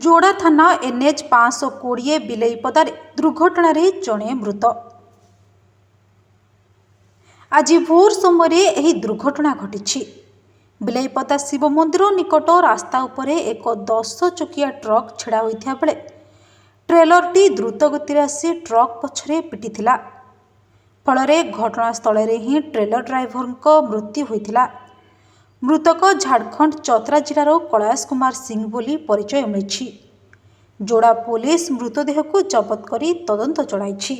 ଯୋଡ଼ା ଥାନା ଏନ୍ଏଚ୍ 520 ବିଲେଇପଦାରେ ଦୁର୍ଘଟଣାରେ ଜଣେ ମୃତ। ଆଜି ଭୋର ସମୟରେ ଏହି ଦୁର୍ଘଟଣା ଘଟିଛି। ବିଲେଇପଦା ଶିବ ମନ୍ଦିର ନିକଟ ରାସ୍ତା ଉପରେ ଏକ 10 ଚକିଆ ଟ୍ରକ୍ ଛିଡ଼ା ହୋଇଥିବା ବେଳେ ଟ୍ରେଲରଟି ଦ୍ରୁତଗତିରେ ଆସି ଟ୍ରକ୍ ପଛରେ ପିଟିଥିଲା। ଫଳରେ ଘଟଣାସ୍ଥଳରେ ହିଁ ଟ୍ରେଲର ଡ୍ରାଇଭରଙ୍କ ମୃତ୍ୟୁ ହୋଇଥିଲା। ମୃତକ ଝାଡ଼ଖଣ୍ଡ ଚତ୍ରା ଜିଲ୍ଲାର କୈଳାସ କୁମାର ସିଂ ବୋଲି ପରିଚୟ ମିଳିଛି। ଯୋଡ଼ା ପୋଲିସ ମୃତଦେହକୁ ଜବତ କରି ତଦନ୍ତ ଚଳାଇଛି।